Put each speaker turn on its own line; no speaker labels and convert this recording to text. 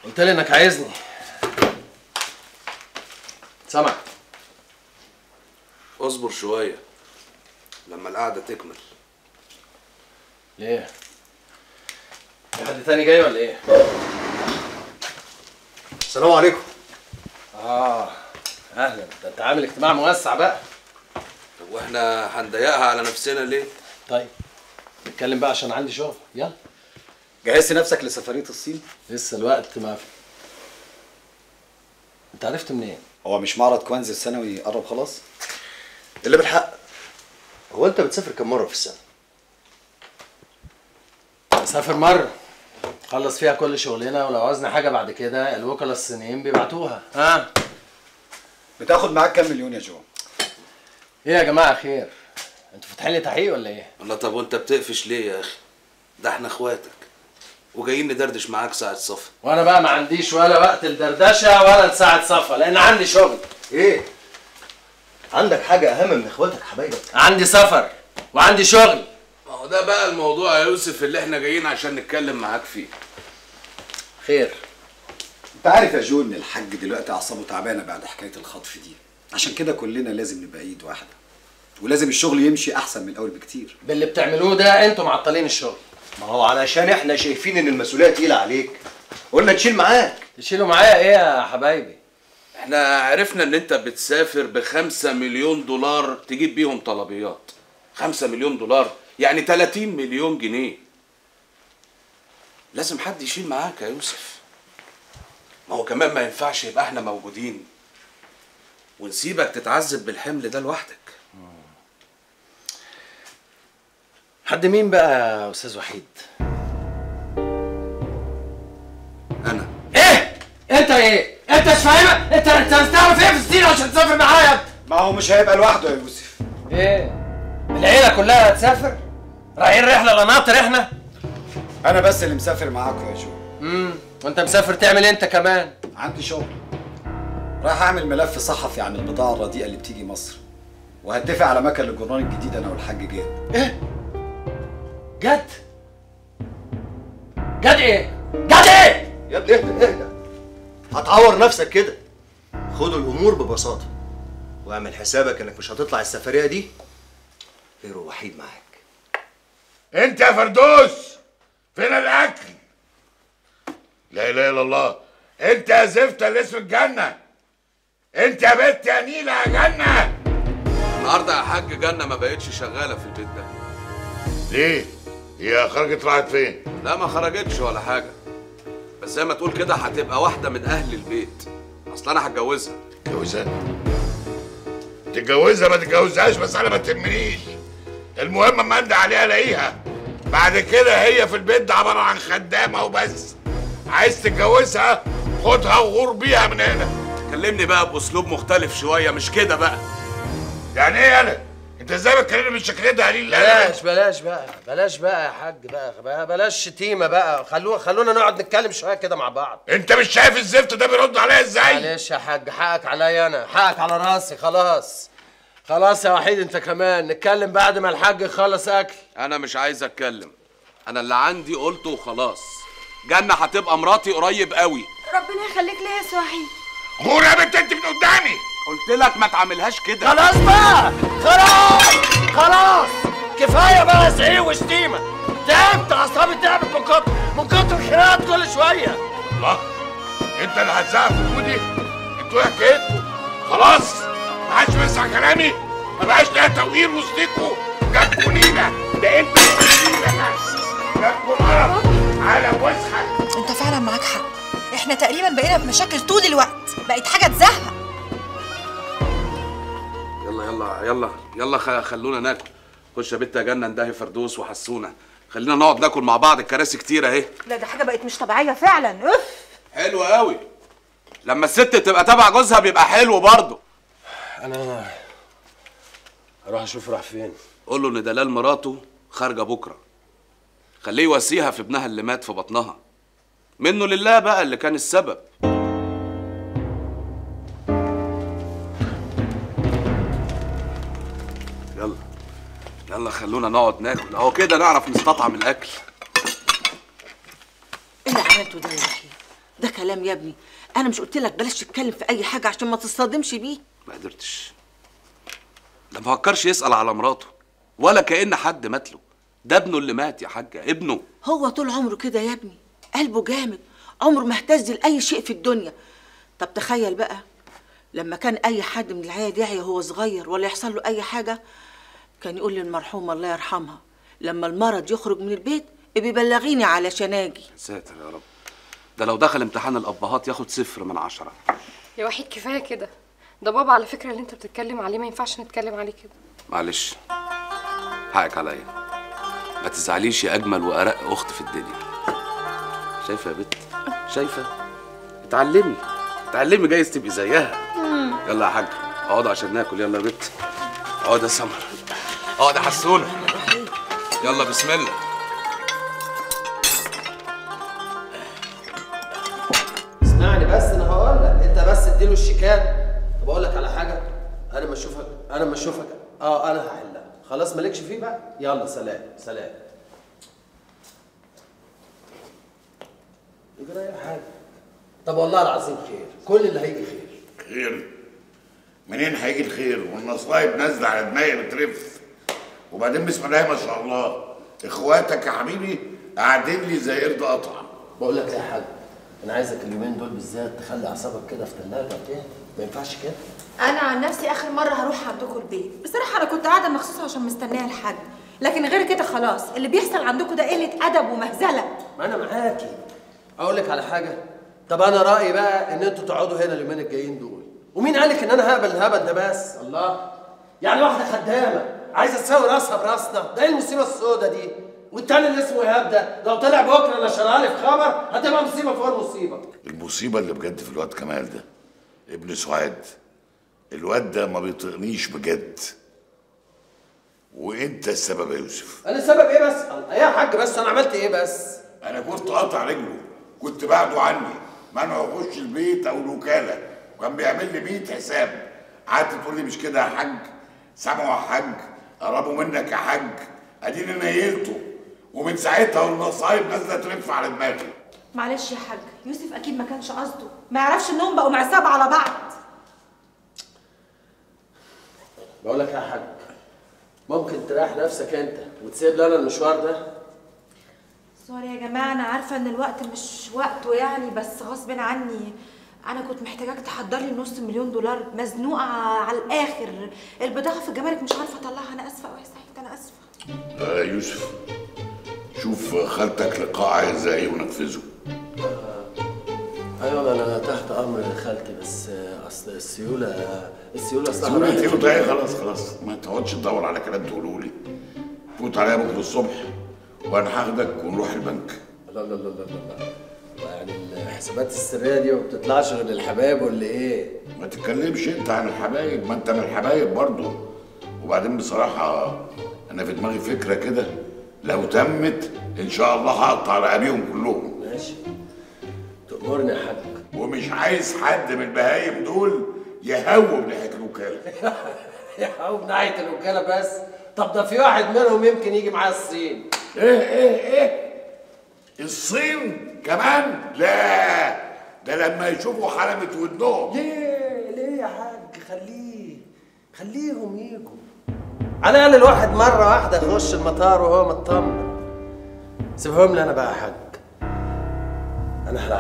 قلت لي انك عايزني. سامع.
اصبر شوية لما القعدة تكمل.
ليه؟ في حد تاني جاي ولا ايه؟
السلام عليكم.
اهلا، ده انت عامل اجتماع موسع بقى.
طب واحنا هنضيقها على نفسنا ليه؟
طيب نتكلم بقى عشان عندي شغل، يلا.
جهزت نفسك لسفرية الصين؟
لسه الوقت ما في. انت عرفت منين؟
هو مش معرض كوانز السنوي قرب خلاص؟
اللي بالحق، هو انت بتسافر كم مرة في السنة؟
بسافر مرة خلص فيها كل شغلنا، ولو عاوزنا حاجة بعد كده الوكلاء الصينيين بيبعتوها. ها؟
بتاخد معاك كام مليون يا جو؟
ايه يا جماعة خير؟ انتوا فاتحين لي تحقيق ولا ايه؟
والله طب وانت بتقفش ليه يا اخي؟ ده احنا اخواتك وجايين ندردش معاك ساعة صفا.
وانا بقى ما عنديش ولا وقت لدردشة ولا لساعة صفا لأن عندي شغل.
ايه؟ عندك حاجة أهم من اخواتك حبايبك؟
عندي سفر وعندي شغل.
ما هو ده بقى الموضوع يا يوسف اللي احنا جايين عشان نتكلم معاك فيه.
خير.
انت عارف يا جو ان الحاج دلوقتي اعصابه تعبانة بعد حكاية الخطف دي، عشان كده كلنا لازم نبقى ايد واحدة، ولازم الشغل يمشي احسن من الاول بكتير.
باللي بتعملوه ده انتوا معطلين الشغل.
ما هو علشان احنا شايفين ان المسؤولية تقيلة عليك قلنا تشيل معاك.
تشيلوا معايا ايه يا حبايبي؟
احنا عرفنا ان انت بتسافر ب5 مليون دولار تجيب بيهم طلبيات. 5 مليون دولار يعني 30 مليون جنيه. لازم حد يشيل معاك يا يوسف. ما هو كمان ما ينفعش يبقى احنا موجودين ونسيبك تتعذب بالحمل ده لوحدك.
حد مين بقى يا استاذ وحيد؟
انا.
ايه؟ انت ايه؟ انت مش فاهمه؟ انت بتعرف ايه في الصين عشان تسافر معايا؟
ما هو مش هيبقى لوحده يا يوسف.
ايه؟ العيلة كلها هتسافر؟ رايحين رحله لناطر احنا؟
انا بس اللي مسافر معاكم يا جو.
وانت مسافر تعمل ايه انت كمان؟
عندي شغل. رايح اعمل ملف صحفي عن البضاعة الرديئة اللي بتيجي مصر، وهتفق على مكان للجرنان الجديد انا والحاج جاد.
ايه؟ جد؟ جد ايه؟ جد ايه؟
يا ابني اهدى اهدى، هتعور نفسك كده. خد الامور ببساطة واعمل حسابك انك مش هتطلع السفرية دي غير وحيد معاك.
انت يا فردوس فين الاكل؟ لا اله الا الله. انت يا زفته اللي اسمك جنة، انت يا بنت يا نيله يا جنة.
النهارده يا حاج جنة ما بقتش شغالة في البيت ده.
ليه؟ هي خرجت راحت فين؟
لا ما خرجتش ولا حاجة، بس زي ما تقول كده هتبقى واحدة من اهل البيت. اصل انا هتجوزها.
تتجوزها؟ تتجوزها ما تتجوزهاش بس انا ما تهمنيش. المهم اما انده عليها الاقيها. بعد كده هي في البيت ده عبارة عن خدامه وبس. عايز تتجوزها خدها وغور بيها من هنا.
كلمني بقى باسلوب مختلف شوية، مش كده بقى.
يعني ايه انا؟ انت ازاي بتكلمني بالشكل ده يا قليل الادب؟
بلاش بلاش بقى، بلاش بقى يا حاج بقى، بلاش شتيمه بقى. خلونا نقعد نتكلم شوية كده مع بعض.
انت مش شايف الزفت ده بيرد عليا ازاي؟
معلش يا حاج، حقك عليا انا، حقك على راسي. خلاص خلاص يا وحيد انت كمان، نتكلم بعد ما الحاج يخلص اكل.
انا مش عايز اتكلم، انا اللي عندي قلته وخلاص. جنة هتبقى مراتي قريب قوي.
ربنا يخليك ليا يا وحيد.
غور يا بنت انت من قدامي.
قلت لك ما تعملهاش كده.
خلاص بقى، خلاص خلاص، كفاية بقى زعيق وشتيمه. تعبت، اعصابي تعبت من كتر الخناقات كل شوية.
الله، انت اللي هتزعق في وجودي؟ انتوا ايه حكايتكم؟ خلاص ما عادش بيسمع كلامي، ما بقاش ليا توقير وسطيكوا. جاتكوا نيله، ده انتوا نيله، جاتكوا القرف على وسخك.
انت فعلا معاك حق، احنا تقريبا بقينا في مشاكل طول الوقت، بقت حاجة تزهق.
يلا يلا يلا يلا، خلونا ناكل. خش يا بنت يا جنة اندهي فردوس وحسونه، خلينا نقعد ناكل مع بعض، الكراسي كتير اهي.
لا ده حاجة بقت مش طبيعية فعلا. اوف،
حلو قوي لما الست تبقى تبع جوزها، بيبقى حلو برضه.
انا اروح اشوف راح فين.
قول له ان دلال مراته خارجه بكره، خليه يواسيها في ابنها اللي مات في بطنها. منه لله بقى اللي كان السبب. يلا يلا خلونا نقعد ناكل اهو كده نعرف نستطعم الاكل.
ايه اللي عملته ده يا وحيد؟
ده كلام يا ابني؟ انا مش قلت لك بلاش تتكلم في اي حاجة عشان ما تصطدمش بيه؟
ما قدرتش. ده ما فكرش يسال على مراته ولا كأن حد مات له. ده ابنه اللي مات يا حاجة، ابنه.
هو طول عمره كده يا ابني، قلبه جامد، عمره ما اهتز لاي شيء في الدنيا. طب تخيل بقى لما كان اي حد من العيال يعيا وهو صغير ولا يحصل له اي حاجة، كان يقول للمرحومه الله يرحمها لما المرض يخرج من البيت بيبلغيني علشان اجي.
ساتر يا رب، ده لو دخل امتحان الابهات ياخد 0 من 10.
يا وحيد كفاية كده، ده بابا على فكرة اللي انت بتتكلم عليه ما ينفعش نتكلم عليه كده.
معلش حقك عليا، ما تزعليش يا اجمل وارق اخت في الدنيا. شايفه يا بت؟ شايفه؟ اتعلمي اتعلمي، جايز تبقي زيها. يلا يا حاج اقعد عشان ناكل. يلا يا بت اقعد يا سمر، اقعد يا حسونه. يلا بسم الله.
اسمعني بس انا هقول لك، انت بس اديله الشيكات. طب اقول لك على حاجة، انا ما اشوفك، انا ما اشوفك، انا هحلها خلاص، مالكش فيه بقى. يلا سلام سلام. اجرى يا حاج. طب والله العظيم خير، كل اللي هيجي خير.
خير؟ منين هيجي الخير والنصايب نازله على دماغي بترف؟ وبعدين بسم الله ما شاء الله اخواتك يا حبيبي قاعدين لي زي قرد قطع.
بقول لك يا حاج، انا عايزك اليومين دول بالذات تخلي اعصابك كده في ثلاجه وتهدى، ما ينفعش كده.
انا عن نفسي اخر مرة هروح عندكم البيت، بصراحة انا كنت قاعدة مخصوص عشان مستنيه الحاج، لكن غير كده خلاص اللي بيحصل عندكم ده قلة ادب ومهزله.
ما انا معاكي. اقول لك على حاجة، طب انا رايي بقى ان انتوا تقعدوا هنا اليومين الجايين دول. ومين قالك ان انا هقبل الهبل ده بس؟ الله، يعني واحدة خدامه عايزه تساوي راسها براسنا، ده ايه المصيبة السوداء دي؟ والتاني اللي اسمه ايهاب ده لو طلع بكره نشرها لي في خبر هتبقى مصيبة فوق المصيبة.
المصيبة اللي بجد في الواد كمال ده ابن سعاد، الواد ده ما بيطقنيش بجد، وانت السبب يا يوسف.
انا السبب ايه بس؟ يا حاج بس انا عملت ايه بس؟
انا كنت قاطع رجله، كنت بعده عني، منعه يخش البيت او الوكالة، وكان بيعمل لي 100 حساب. قعدت تقول لي مش كده يا حاج، سامعوا يا حاج، قربوا منك يا حاج، اديني نيلته، ومن ساعتها والمصايب نازله تلف على دماغي.
معلش يا حاج، يوسف اكيد ما كانش قصده، ما يعرفش انهم بقوا معصاب على بعض.
بقول لك يا حاج، ممكن تريح نفسك انت وتسيب لنا المشوار ده؟
سوري يا جماعة، انا عارفه ان الوقت مش وقته يعني، بس غصب عني انا كنت محتاجاك تحضر لي $500,000، مزنوقه على الاخر، البضاعة في الجمارك مش عارفه اطلعها. انا اسفه قوي يا سعيد، انا اسفه.
يوسف شوف خالتك لقاء عايزه ايه ونفذه.
ايوه انا تحت امر خالتي، بس اصل السيولة
السيولة ايه؟ خلاص خلاص ما تقعدش تدور على كلام تقوله لي. فوت عليا بكره الصبح وانا هاخدك ونروح البنك.
لا لا لا لا لا، يعني الحسابات السرية دي ما بتطلعش غير للحبايب ولا ايه؟
ما تتكلمش انت عن الحبايب، ما انت من الحبايب برضه. وبعدين بصراحة انا في دماغي فكرة كده، لو تمت ان شاء الله هقطع رقابيهم كلهم.
ماشي تأمرني يا حاج.
ومش عايز حد من البهايم دول يهوب ناحية الوكالة.
يهوب ناحية الوكالة بس؟ طب ده في واحد منهم يمكن يجي معايا الصين.
ايه ايه ايه؟ الصين كمان؟ لا ده لما يشوفوا حلمة ودنهم.
ليه ليه يا حاج؟ خليه خليهم يجوا، على الاقل الواحد مرة واحدة يخش المطار وهو مطمن. سيبهم لي انا بقى يا حاج، انا هلعب.